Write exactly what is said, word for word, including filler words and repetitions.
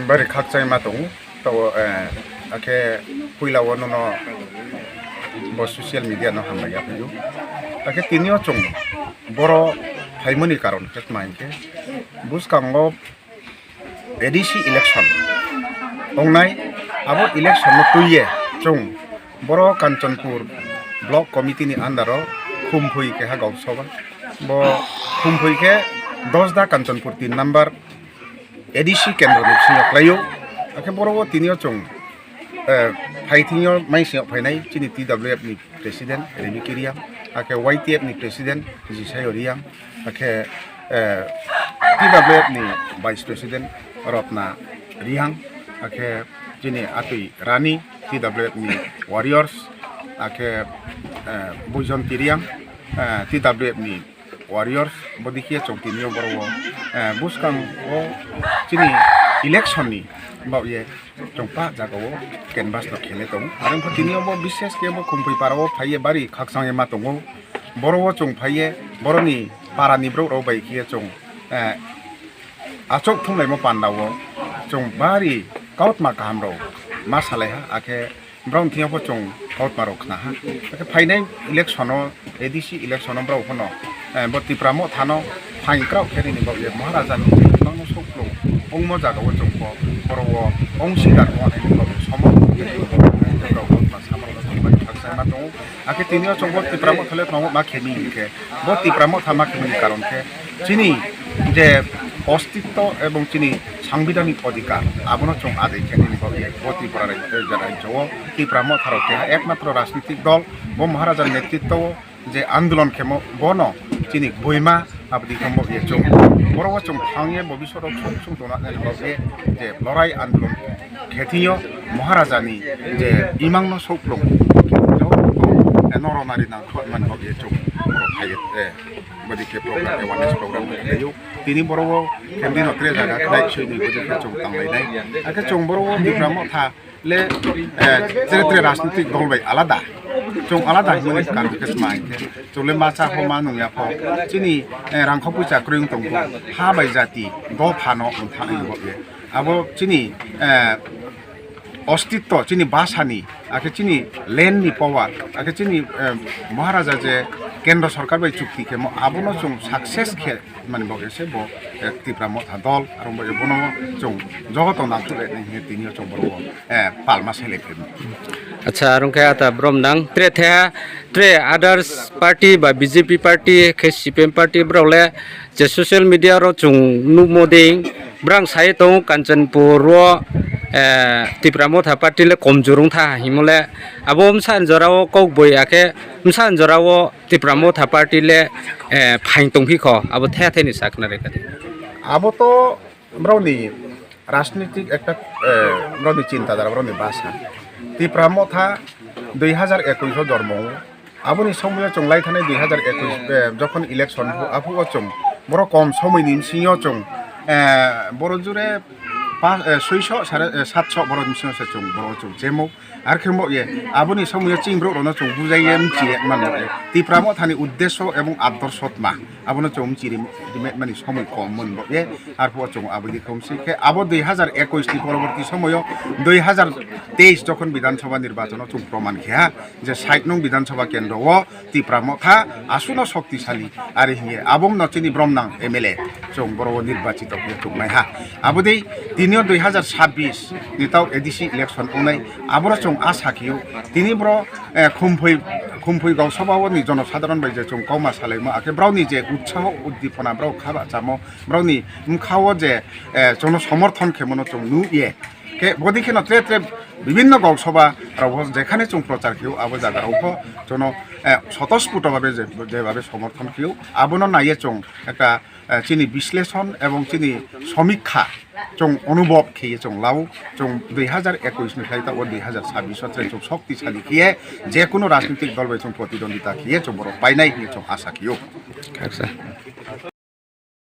Bari khakchangma tong ou, tao, akhe poila wo nono bo social media no hambai ya phai ou. Akhe tini yo chung boro phaimo ni karon khe tma hing khe, buskang wo A D C election ongnai, abo election no tui ye chung boro Kanchanpur block committee ni under wo Khumphoi keha gausoba, bo Khumphoi khe Dosda Kanchanpur tin number A D C kendro ni bsing yo klái ou. Akhe boro wo tini yo chung phai thing yo maising yo phainai chini T W F ni president Remi K Reang, akhe Y T F ni president Jisayo Reang, akhe T W F ni vice president Ratna Reang, akhe chini atoi Rani, T W F ni warriors, akhe Boijonti Reang, T W F ni warriors, bodei khe chung tini yo boro wo buskang wo chini election ni baoh ye chung pah zaga wo canvass no khe le tong ou. Are ong pho tini yo bo bises khe bo Khumphoi para wo phai ye bari khakchang ye ma tong ou. Boro wo chung phai ye boro ni para ni brouh rao bai khe ye chung achouh thumlaimo panda wo chung bari kautma kaham rao ma salai ha, akhe brao ni thing yo pho chung kautma rao khna ha. Akhe phainai election wo, A D C election wo brao pho no bo Tipra Motha no phaing kraoh khe ri ni baoh ye Maharaja ni je imang no souhplung ongmo zaga wo chung pho boro wo ongsidar ong nai ni baoh ye somo khe ri ni baoh ye brao kautma samo rao no chung bai khakchang ma tong ou. Akhe tini yo chung bo Tipra Motha le tma wo ma khe mi hing khe, bo Tipra Motha ma khe mi ni karon khe chini je ostitto ebong chini সাংবিধানিক অধিকার, abo no chung adai khe nini baoh ye bo Tripura rai-, raijo wo Tipra Motha rao keha একমাত্র রাজনৈতিক দল, bo Maharaja ni নেতৃত্ব wo je আন্দোলন khemo bo no chini gboima, abo dei khe baoh ye chung boro wo chung thanng ye bo bisor rao ksung ksung tongna nai baoh ye je লড়াই আন্দোলন khe thing yo Maharaja ni je imang no souhplung khe thing yo, nrao nari nangkhruh man baoh ye chung boro phai ye bodei khe program, awareness program khe lai ou. Tini boro wo khendi no tre zaga khnai soi ni bodei khe chung tanglai nai. Akhe chung boro wo Tipra Motha le tre tre রাজনৈতিক দল bai আলাদা. Chung আলাদা hingmo ni karon khe tma hing khe, chung le ma chá pho ma nung ya pho, chini rangkho poicha kroi ong tong pho, ha bai jati dopha no ongtha ni baoh ye, abo chini অস্তিত্ব, chini basa ni, akhe chini land ni power, akhe chini Maharaja je কেন্দ্র সরকার bai চুক্তি khemo, abo no chung success khe mani baoh ye se bo Tipra Motha দল, are ong baoh ye bo no chung joto nangkhruh le nai hing ye tini yo chung boro wo palma selai phai mi. Acha, are ong khe ata brom nang tre the, tre others party ba B J P party khe C P M party brao le je social media rao chung nuhmo dei, brang sa ye tong ou Kanchanpur wo Tipra Motha party le komjor ong tha hingmo le, abo bsa ni jora wo kauboi akhe bsa ni jora wo Tipra Motha party le phaing tongphi kho, abo the the ni sakhnari kha di. Abo to brao ni রাজনৈতিক একটা, brao ni চিন্তাধারা, brao ni basa. Tipra Motha দুই হাজার একুশ wo জন্ম ong ou. Abo ni somoi yo chung lai thanai দুই হাজার একুশ, যখন election phuh, aphuh wo chung boro kom somoi ni bsing yo chung boro jure পাঁচ, ছয়শো, সাড়ে সাতশো boro ni bsing yo se chung boro chung chem ou. Are khe baoh ye abo ni somoi yo chini brouh rao no chung bujai ye mchi ye man baoh ye Tipra Motha ni উদ্দেশ্য এবং আদর্শ tma, abo no chung mchi ri, ri mani somoi kom mon baoh ye. Arphuh wo chung abo dei khe msi khe abo দুই হাজার একুশ ni পরবর্তী somoi yo দুই হাজার তেইশ যখন বিধানসভা নির্বাচন wo chung প্রমাণ khe ha je ষাট নং বিধানসভা কেন্দ্র wo Tipra Motha asuh no শক্তিশালী, are hing ye abo no chini bromnang M L A chung boro wo নির্বাচিত khe tongmai ha. Abo dei tini yo দুই হাজার ছাব্বিশ ni tao A D C election ongnai, aboro chung asa khe ou. Tini boro Khumphoi, Khumphoi gaosaba wo ni জনসাধারণ bai je chung kauma salaimo, akhe brao ni je উৎসাহ উদ্দীপনা, brao kha bahchamo, brao ni bkha wo je chung no সমর্থন khemo no chung nuh ye. Khe bodei khe no tre tre বিভিন্ন গাঁওসভা rao wo যেখানে chung প্রচার khe ou, abo zaga rao pho chung no স্বতঃস্ফূর্ত ভাবে je, যেভাবে সমর্থন khe ou, abo no nai ye chung একটা chini বিশ্লেষণ এবং chini সমীক্ষা chung অনুভব khe ye chung la ou, chung দুই হাজার একুশ ni khlai taoh wo দুই হাজার ছাব্বিশ wo tre chung শক্তিশালী khe ye, যে কোনো রাজনৈতিক দল bai chung প্রতিদ্বন্দ্বিতা khe ye chung boro painai hing ye chung asa khe ou. Khaksa.